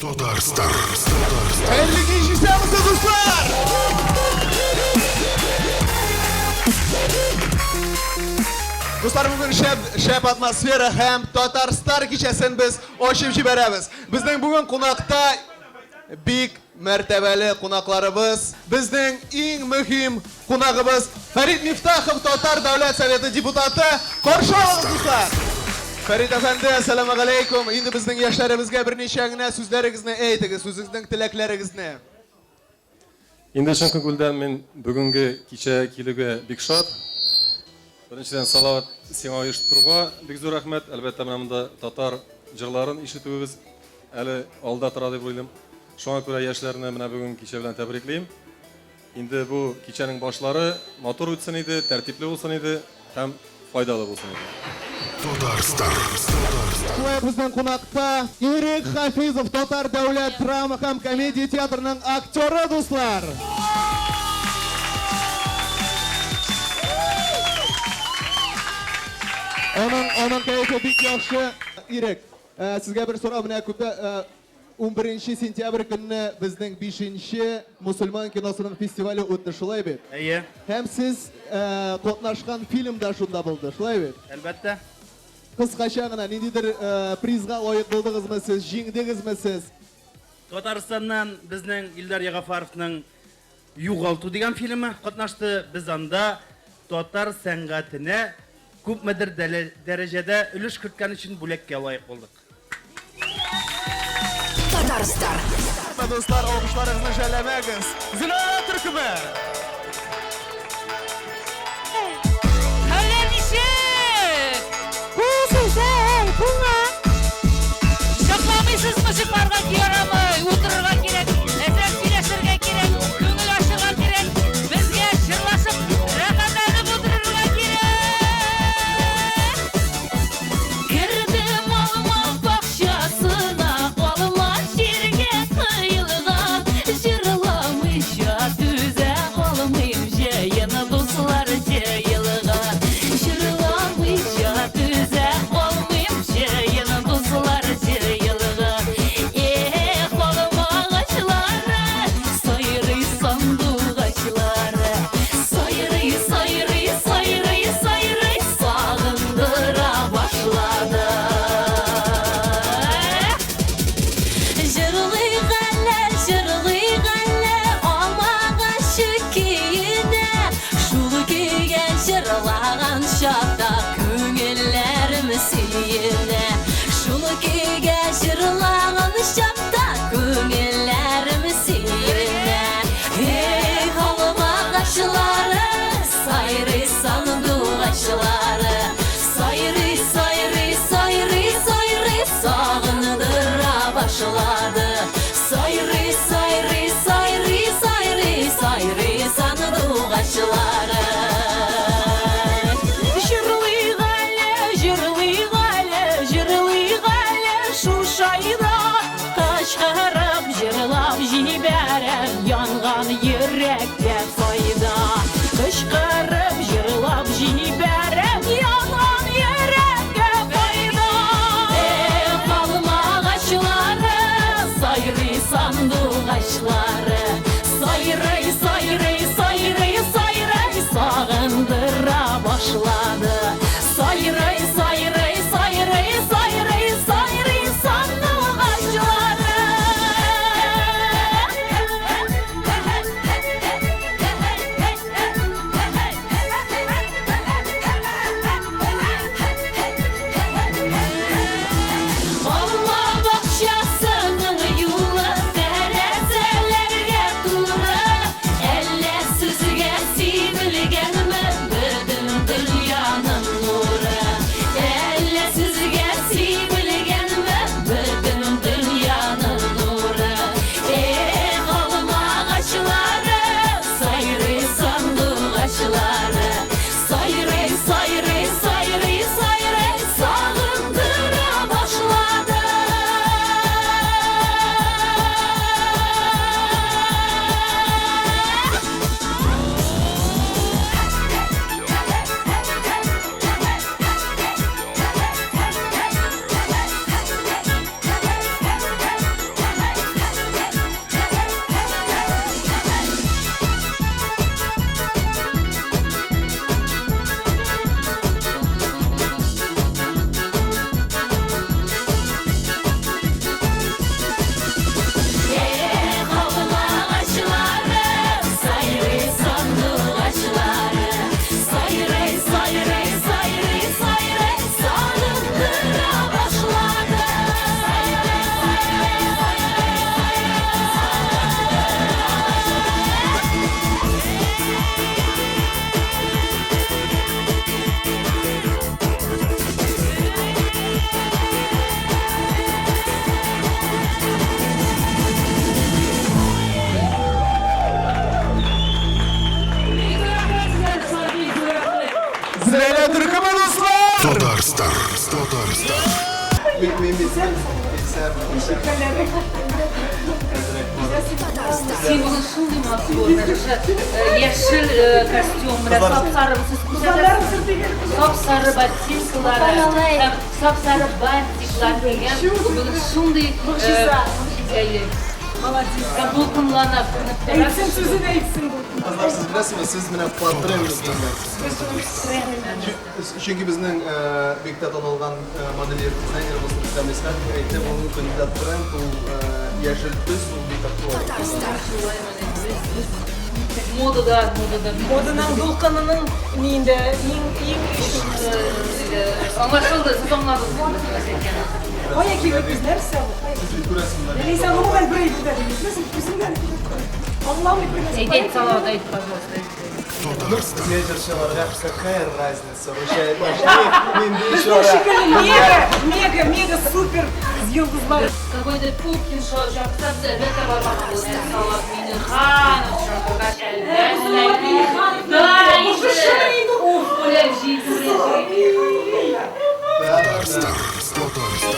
Татарстан. Хәерле кич, исәнмесез, дуслар! Дуслар, бүген шәп, шәп атмосфера һәм Татарстар кичәсен без ачып җибәрәбез. Безнең бүген кунакта бик мәртәбәле кунакларыбыз, безнең иң мөһим кунагыбыз Фәрит Мифтахов, Татар Дәүләт Советы депутаты. Каршы алыгыз, дуслар! Фәрит әфәнде, әссәламу галәйкүм. Инде безнең яшьләребезгә берничә генә сүзләрегезне әйтегез, үзегезнең теләкләрегезне. Инде чын күңелдән мин бүгенге кичәгә килүгә бик шат. Беренчедән, Салават, сиңа оештыруга бик зур рәхмәт. Әлбәттә, менә монда татар җырларын ишетүебез әле алда тора дип уйлыйм. Шуңа күрә яшьләрне менә бүгенге кичә белән тәбриклим. Инде бу кичәнең башлары матур үтсен иде, тәртипле булсын иде һәм файдалы булсын иде. Татарстан. Шулай ук безнең кунакта Ирек Хафизов, Татар дәүләт драма һәм комедия театрының актеры, дуслар! Аның, аның кәефе бик яхшы. Ирек, сезгә бер сорау, менә күптә 11 сентябрь көнне безнең 5 мусульман киносының фестивале үтте, шулай бит? Әйе. Һәм сез катнашкан фильм да шунда булды, шулай бит? Әлбәттә. Кыскача гына, ниндидер призга лаек булдыгызмы сез, җиңдегезме сез? Татарстаннан безнең Илдар Ягафаровның Югалту дигән фильмы катнашты. Без анда татар сәнгатенә күпмедер дәрәҗәдә өлеш керткән өчен бүләккә лаек булдык. Татарстар. Дуслар, алкышларыгызны жәлләмәгез. Зилара төркеме! Хәлләр ничек? Гүзәл, буңа. Чакламыйсызмы чыгарга ярамый, утырырга кирәк, әзрәк сөйләшергә кирәк, күңел ачырга кирәк, безгә җырлашып, рәхәтләнеп утырырга кирәк. Кердем алма бакчасына, алма җиргә коелган, җырламыйча түзә алмыйм, җыен дуслар җыелган. Җырламыйча түзә алмыйм, җыен дуслар җыелган. Эх, алма агачлары, сайрый сандугачлары, сайрый, сайрый, сайрый, сайрый, сагындыра башлады. Җырлыйк әле, җырлыйк әле, алмагачы көенә, шул көйгә җырлаган чакта күңелләрем сөенә. Шул көйгә җырлаган чакта күңелләрем сөенә. Эх, алмагачлары, сайрый сандугачлары, сайрый, сайрый, сайрый, сайрый, сагындыра башлады. Сайрый, сайрый, сайрый, сайрый, сайрый сандугачлары. Җырлыйк әле, җырлыйк әле, җырлыйк әле шушайда, кычкырып җырлап җибәрәм, янган йөрәккә файда. Кычкырып җырлап җибәрәм, янган йөрәккә файда. Эх, алмагачлары, сайрый Исәнме. Ничек хәлләрең? Син бүген шундый матур, менә шушы яшел костюм, менә сап-сары сез күрсәтәсез. Сап-сары ботинкалары һәм сап-сары бантиклар кигән. Бүген шундый Могҗиза. Әйе. Молодец. Һәм дулкынлана күренеп тора. Әйтсен сүзен әйтсен бу. Кызлар, сез беләсезме, сез менә по тренду киенгәнсез. Чөнки безнең бик тә танылган модельер дизайнерыбыз Рөстәм Исхаков әйтте, бүгенге көндә тренд ул яшел төс, ул бик актуаль. Модада, модада. Моданың дулкынының ниндә иң иң Аңлашылды, сез аңладыгыз нәрсә әйткәнен. Кая килдек без нәрсә бу? Кая? Сез бит күрәсез монда. Ләйсән гомумән бер әйбер дә белми. Сез үзеңнән аңламый бер нәрсә. Әйт, әйт, Салават, әйт, пожалуйста. Ну, безгә җырчыларга какая разница? Мин Безнең шикелле мега, мега, мега супер йолдызлар. Какой-то Пупкин чакырса, без әлбәттә бармакчы булдык. Салават Миңнеханов чакыргач, әлбәттә. Да, инде. Уф, үләм җитте. Татарстар. Татарстар.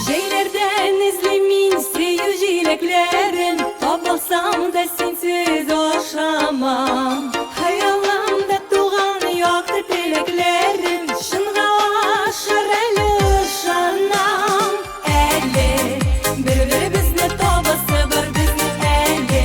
Җәйләрдән эзлим мин сөю җиләкләрен, Табалсам да синсез ашамам. Хыялымда туган якты теләкләрем, Чынга ашыр әле ышанам. Әле бер-беребезне табасы бар безнең әле,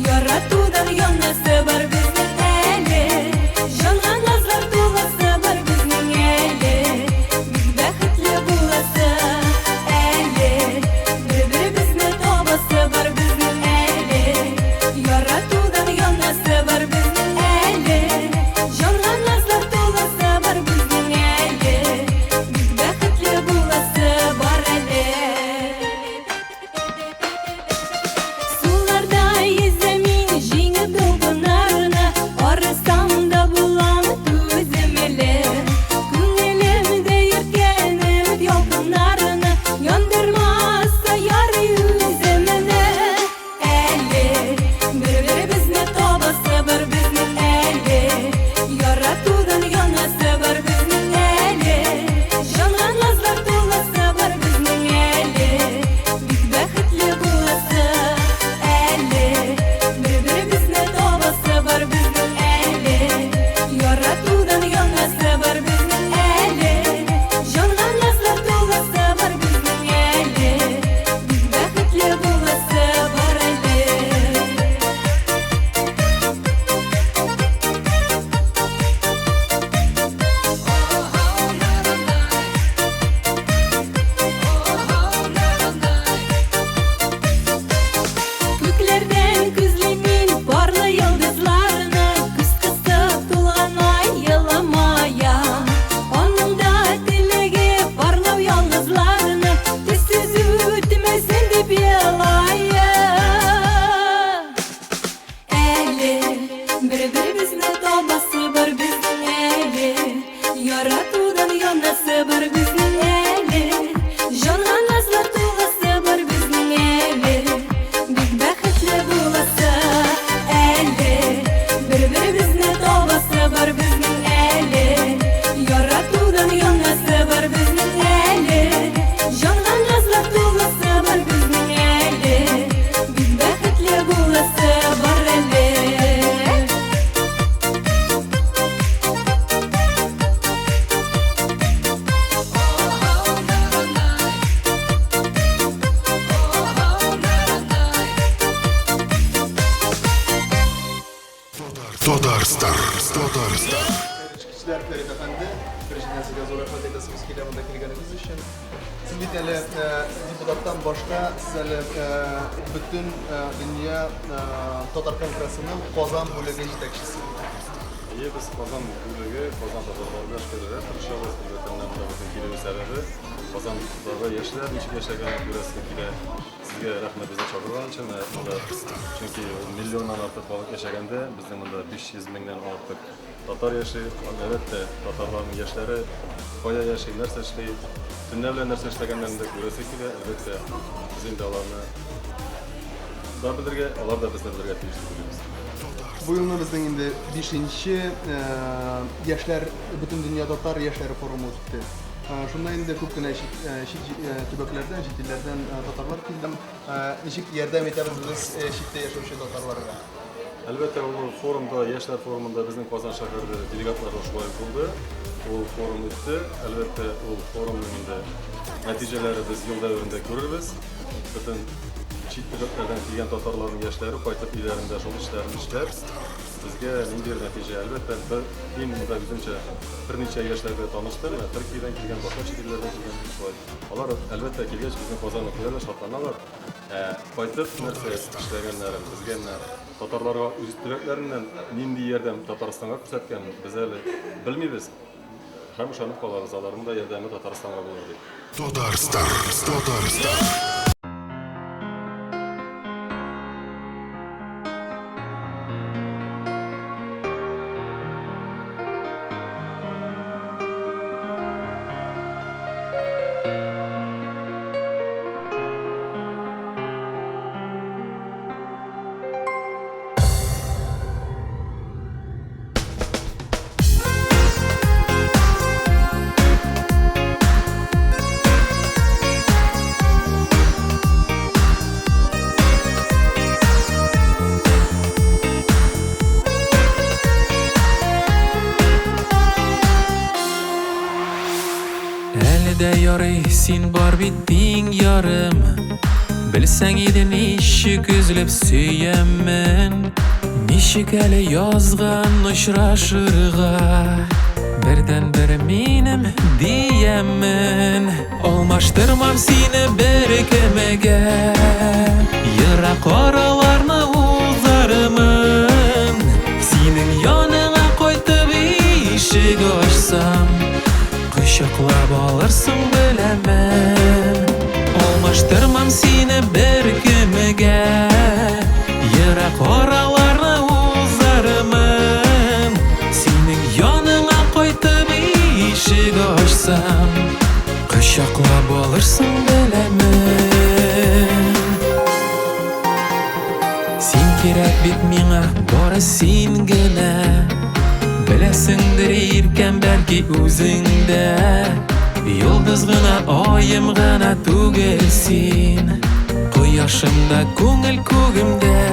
Яратудан янасы бар безнең әле, Җанга назлар туласы бар безнең әле, Бик бәхетле буласы әле, Бер-беребезне табасы бар безнең әле, Яратудан янасы бар безнең әле, Җанга назлар туласы бар безнең әле, Бик бәхетле буласы бар әле. Суларда йөзәм мин җиңеп дулкыннарны, Арысам да булам түземле. Күңелемдә йөрткән өмет ялкыннарны, Яндырмаса ярый үземне. Әле бер-беребезне табасы бар безнең әле, Яратудан янасы бар безнең әле, Җанга назлар туласы бар безнең әле, Бик бәхетле буласы әле, Бер-беребезне табасы бар безнең әле, Яратудан янасы бар безнең әле, Җанга назлар туласы бар безнең әле, Бик бәхетле буласы бар әле. Күкләрдән күзлим мин парлы йолдызларны, Күз кысып тулган ай еламая. Аның да теләге парлау ялгызларны, Төссез үтмәсен дип елая. Әле бер-беребезне табасы бар безнең әле, Яратудан янасы бар безнең әле, Җанга назлар туласы бар безнең әле, Бик бәхетле буласы әле, Бер-беребезне табасы бар безнең әле, Яратудан янасы бар безнең әле, Җанга назлар туласы бар безнең әле, Бик бәхетле буласы бар әле. Татарстар. Татарстар. Кешеләр Фәрит әфәнде, беренчедән сезгә зур рәхмәт әйтәсебез килә монда килгәнегез өчен. Сез бит әле депутаттан башка сез әле бөтен дөнья татар конгрессының Казан бүлеге җитәкчесе. Әйе, без Казан бүлеге, Казан татарлары белән эшләргә тырышабыз. Әлбәттә, менә монда безнең килү сәбәбе Казандагы яшьләр ничек яшәгәнен күрәсе килә. Сезгә рәхмәт безне чакырган өчен. Менә монда, чөнки ул миллионнан артык халык яшәгәндә, безнең монда 500 меңнән артык татар яши. Әлбәттә, татарларның яшьләре кая яши, нәрсә эшли, төнлә белән нәрсә эшләгәннәрен дә күрәсе килә. Әлбәттә, без инде аларны да белергә, алар да безне белергә тиеш дип уйлыйбыз. Бу елны безнең инде бишенче яшьләр Бөтендөнья татар яшьләре форумы үтте. Шунда инде күп кенә чит, чит төбәкләрдән, чит илләрдән татарлар килде. Ничек ярдәм итәбез без читтә яшәүче татарларга? Әлбәттә, ул форумда, яшьләр форумында безнең Казан шәһәре делегатлары шулай ук булды. Ул форум үтте. Әлбәттә, ул форумның инде нәтиҗәләре без ел дәверендә күрербез. Бөтен чит төбәкләрдән килгән татарларның яшьләре кайтып өйләрендә шул эшләрен эшләп, безгә ниндидер нәтиҗә. Әлбәттә, бер, мин монда үземчә берничә яшьләр белән таныштым. Менә Төркиядән килгән, башка чит илләрдән килгән шулай. Алар, әлбәттә, килгәч безнең Казанны күрәләр, шатланалар. Ә кайтып нәрсә эшләгәннәрен, безгә менә татарларга үз төбәкләреннән нинди ярдәм Татарстанга күрсәткәнен без әле белмибез. Һәм ышанып калабыз, аларның да ярдәме Татарстанга булыр дип. Татарстан, Татарстан. Әле дә ярый, син бар бит тиң ярым. Белсәң иде ничек өзелеп сөямен. Ничек әле язган очрашырга. Бердән-бер минем диямен. Алмаштырмам сине бер кемгә. Ерак араларны узармын. Синең яныңа кайтып ишек ачсам, кочаклап алырсың беләмен. Алмаштырмам сине бер кемгә. Ерак араларны узармын. Синең яныңа кайтып ишек ачсам, кочаклап алырсың беләмен. Син кирәк бит миңа, бары син генә. Беләсеңдер иркәм бәлки үзең дә. Йолдыз гына, аем гына түгел син. Кояшым да күңел күгемдә.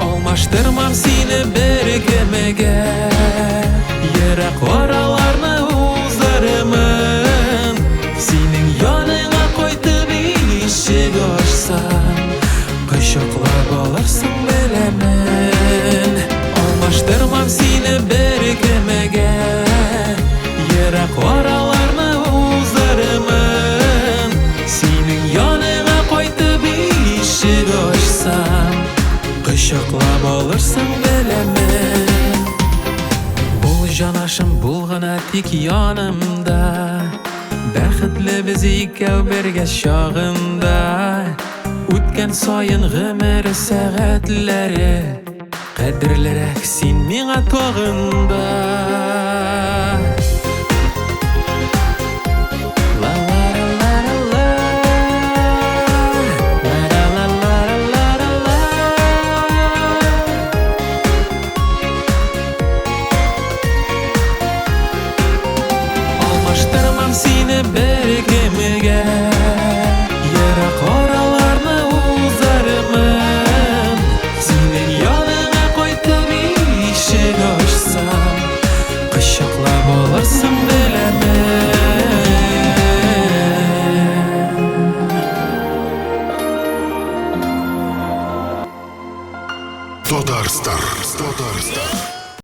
Алмаштырмам сине бер кемгә. Ерак араларны узармын. Синең яныңа кайтып ишек ачсам, кочаклап алырсың беләмен. Алмаштырмам сине бер кемгә. Ерак араларны узармын. Синең яныңа кайтып ишек ачсам, кочаклап алырсың беләмен. Бул җанашым, бул гына тик янымда. Бәхетле без икәү бергә чагында. Үткән саен гомер сәгатьләре, кадерлерәк син миңа тагын да.